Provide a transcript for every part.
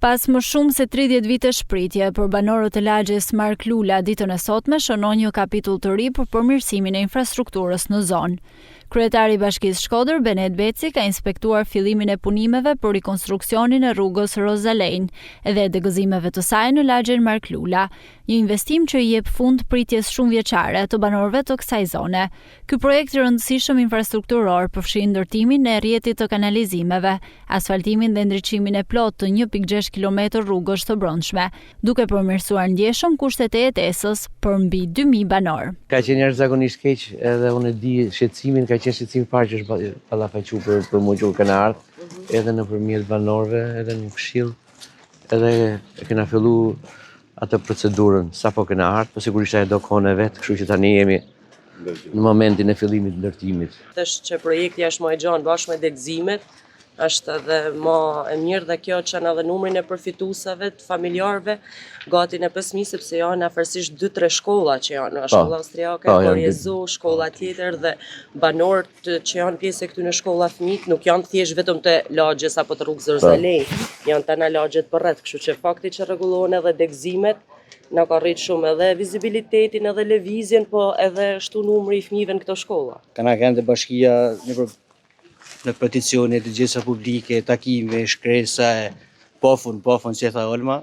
Pas më shumë se 30 vitesh pritje, për banorët e lagjes Mark Lula ditën e sotme shënon një kapitull të ri për përmirësimin e infrastrukturës në zonë. Kryetari i Bashkisë Shkodër, Benet Beci, ka inspektuar fillimin e punimeve për rikonstruksionin e rrugës Roza Lane dhe degëzimeve të saj në lagjen Mark Lula, një investim që i jep fund pritjes shumëvjeçare të banorëve të kësaj zone. Ky projekt i rëndësishëm infrastrukturor përfshin ndërtimin e rrjetit të kanalizimeve, asfaltimin dhe ndriçimin e plotë të 1.6 kilometër rrugësh të brendshme, duke përmirësuar ndjeshëm kushtet e jetesës për mbi 2000 banorë. Ka qenë jashtëzakonisht keq edhe unë e di shqetësimin, ka qenë shqetësimi i parë që është ballafaqu për, për mua që kur kena ardhë, edhe nëpërmjet banorëve, edhe në këshill, edhe e kena fillu atë procedurën sapo kena ardhë, po sigurisht ajo do kohën e vet, kështu që tani jemi në momentin e fillimit të ndërtimit. Tash që projekti është më i gjanë bashkë me degëzimet, është edhe më e mirë dhe kjo çon edhe numrin e përfituesave të familjarëve gati në 5000 sepse janë afërsisht 2-3 shkolla që janë, po, shkolla austriake, po, Korjezu, shkolla tjetër dhe banorët që janë pjesë e këtyre shkolla fëmijët nuk janë thjesht vetëm të lagjes apo të rrugës Roza Lane, po. janë tana lagjet përreth, kështu që fakti që rregullohen edhe degëzimet na ka rritë shumë edhe vizibilitetin edhe lëvizjen, po edhe shtu numri i fëmijëve në këto shkolla. Kena qenë te bashkia në për në peticione, dëgjesa publike, takime, shkresa, pa fund, pa fund, si e tha Olma,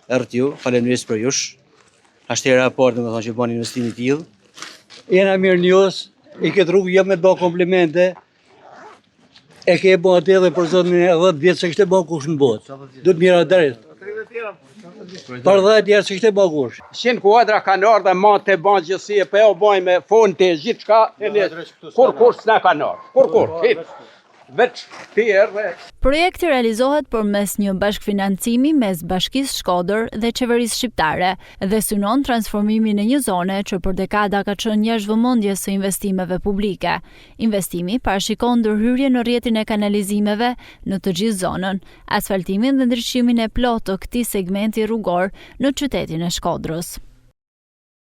erdhët ju, faleminderit për jush. Është hera e parë, domethënë që bën investim i tillë. Jena mirënjohës, i këtë rrugë jam me të bë komplimente. E ke bë atë edhe për zotin e 10 vjet s'e kishte bë kush në botë. Do të mira drejt. Për 10 vjet s'e kishte bë kush. Qind kuadra kanë ardhë dhe ma të ban gjithësi e po e bajmë me fonte gjithë qka, e ne, kur kur s'na kanë ardhë, kur kur, hit, veç ti erdhe. Projekti realizohet përmes një bashkëfinancimi mes Bashkisë Shkodër dhe qeverisë shqiptare dhe synon transformimin e një zone që për dekada ka qenë jashtë vëmendjes së investimeve publike. Investimi parashikon ndërhyrje në rrjetin e kanalizimeve në të gjithë zonën, asfaltimin dhe ndriçimin e plotë të këtij segmenti rrugor në qytetin e Shkodrës.